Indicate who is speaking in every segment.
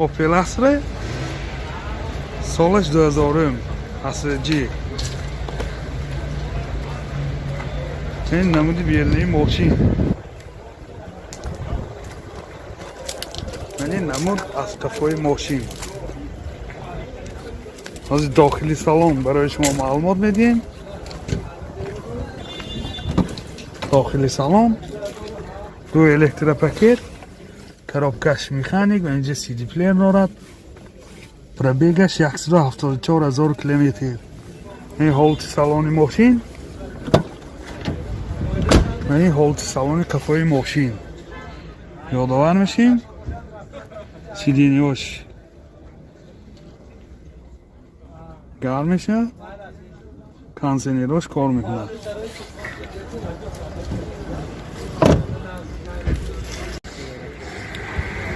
Speaker 1: Opel Astra, солаш 2000, Astra G. Ин намуди берунаи мошин. Ин намуд аз қафои мошин. Ҳозир дохили салон барои шумо маълумот медиҳем. Дохили салон ду электропакет, коробкаш механик ва инҷа CD плеер дорад. Пробегаш 174 ҳазор километр. Ин ҳолати салони мошин ва ин ҳолати салони қафои мошин. Ёдовар мешем, сиденьяш гарм мешавад, кондиционерош кор мекунад.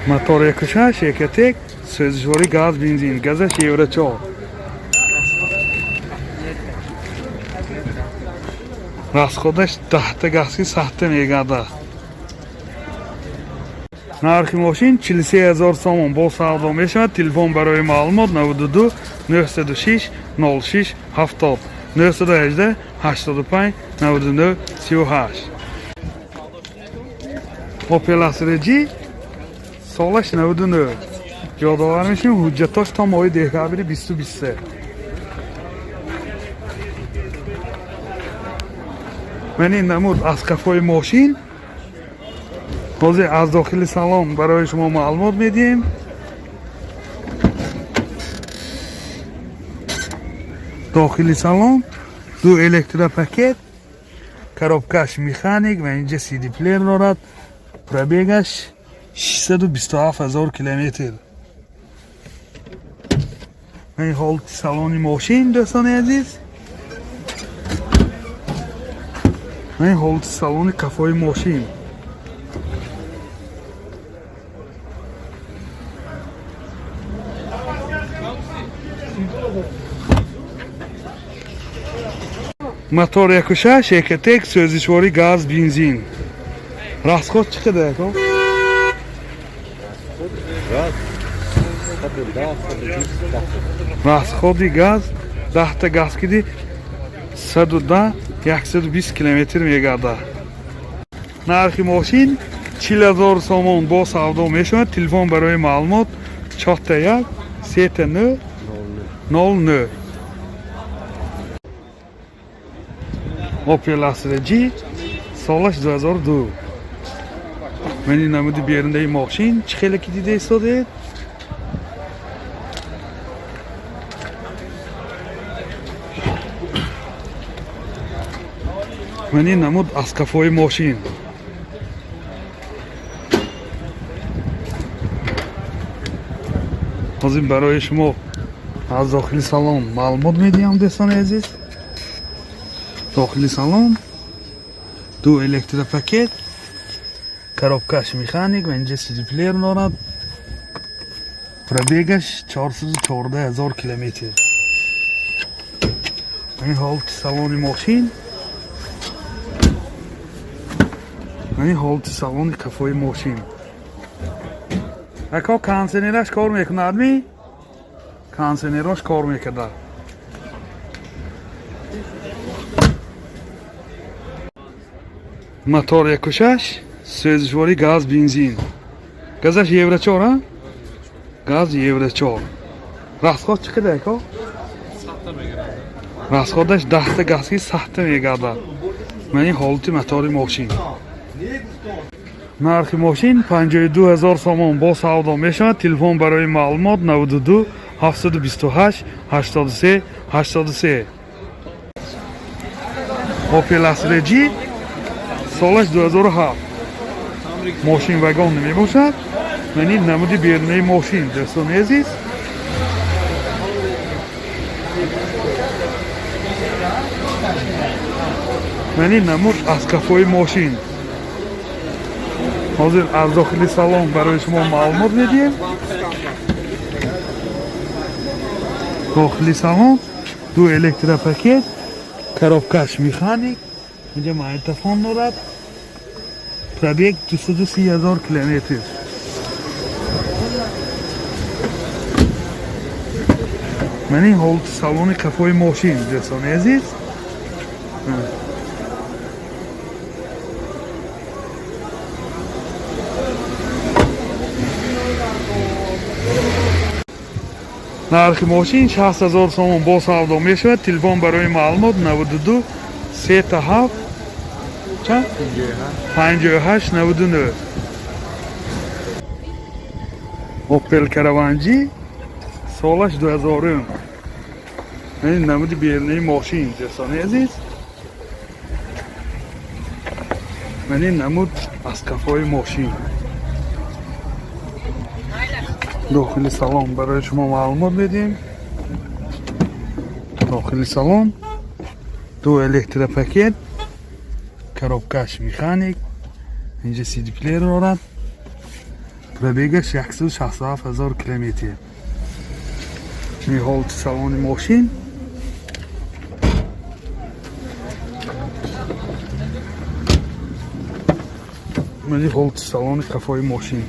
Speaker 1: Мотор 1.6 Ecotec, сӯзишворӣ газ бензин, газаш евро 4. Расходаш 10-та газки 100-та мегардад. Нархи мошин 43 ҳазор сомон, бо савдо мешавад. Телефон барои маълумот 92 906 06 70, 918 85 99 38. Opel Astra G, солаш 99. Ёдовар мешем, ҳуҷҷатош то моҳи декабри 2023. Ман ин намуд аз қафои мошин. Ҳозир аз дохили салон барои шумо маълумот медиҳем. Дохили салон ду электропакет, коробкаш механик ва инҷа CD плеер дорад. Пробегаш 627 ҳазор километр. Ин ҳолати салони мошин, дӯстони азиз, ин ҳолати салони қафои мошин. Мотор 1.6 Ecotec, сӯзишворӣ газ бензин. Расход чӣ қадар, ако?
Speaker 2: Газ 110, 120.
Speaker 1: Расходи газ 10-та газ киди, 110, 120 километр мегардад. Нархи мошин 40 ҳазор сомон, бо савдо мешавад. Телефон барои маълумот 4 1 3 9 0 9. Opel Astra G, солаш 2002. Ман ин намуди берундаи мошин, чӣ хеле ки дида истодед. Ман ин намуд аз қафои мошин. Ҳозир барои шумо аз дохили салон маълумот медиҳам, дӯстони азиз. Дохили салон ду электропакет, коробкаш механик ва инҷа CD плеер дорад. Пробегаш 414 ҳазор километр. Ин ҳолати салони мошин, ин ҳолати салони қафои мошин. Ако, кондиционераш кор мекунад ми? Кондиционерош кор мекунад. Мотор 1.6, сӯзишворӣ газ бензин, газаш евро 4, а газ евро 4. Расход чӣ қадар, ако? Расходаш 10-та газки 100-та мегардад. Ман ин ҳолати мотори мошин. Нархи мошин 52 ҳазор сомон, бо савдо мешавад. Телефон барои маълумот 92 728 83 83. Opel Astra G, солаш 2007, мошин вагон мебошад. Ман ин намуди берунаи мошин, дӯстони азиз. Ман ин намуд аз қафои мошин. Ҳозир аз дохили салон барои шумо маълумот медиҳем. Дохили салон ду электропакет, коробкаш механик, инҷа магнитофон дорад. Пробег 230 ҳазор километр. Ман ин ҳолати салони қафои мошин, дӯстони азиз. Нархи мошин 60 000 сомон, бо савдо мешавад. Телефон барои маълумот 92 37 чанд? 58 99. Opel Caravan G, солаш 2000. Ин намуди берунаи мошин, дӯстони азиз. Ман ин намуд аз қафои мошин. Дохили салон барои шумо маълумот медиҳем. Дохили салон ду электропакет, коробкаш механик, инҷа CD плеер дорад. Пробегаш 167 ҳазор километр. Ин ҳолати салони мошин. Ман ин ҳолати салони қафои мошин.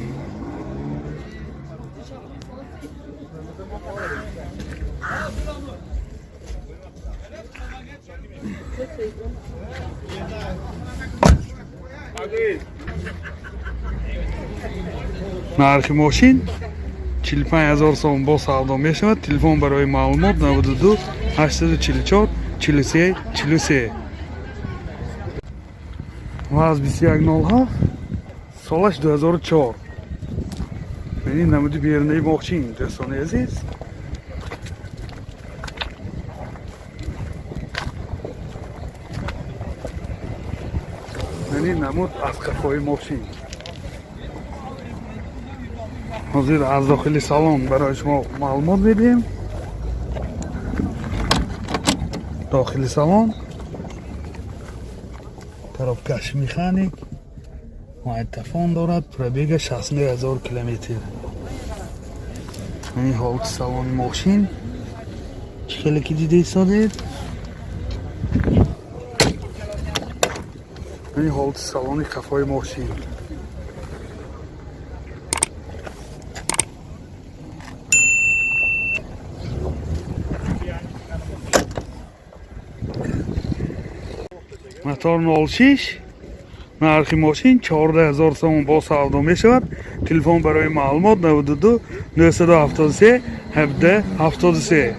Speaker 1: Нархи мошин 45 ҳазор сом, бо савдо мешавад. Телефон барои маълумот 92 844 43 43. ВАЗ 2107, солаш 2004. Ин намуди берунаи мошин, дӯстони азиз. Ин намуд аз қафои мошин. Ҳозир аз дохили салон барои шумо маълумот медиҳем. Дохили салон коробкаш механик, магнитофон дорад, пробега 69 ҳазор километр. Ин ҳолати салони мошин, чӣ хеле ки дида истодед. Ин ҳолати салони қафои мошин. Мотор 06. Нархи мошин 14 ҳазор сомон, бо савдо мешавад. Телефон барои маълумот 92 973 17 73.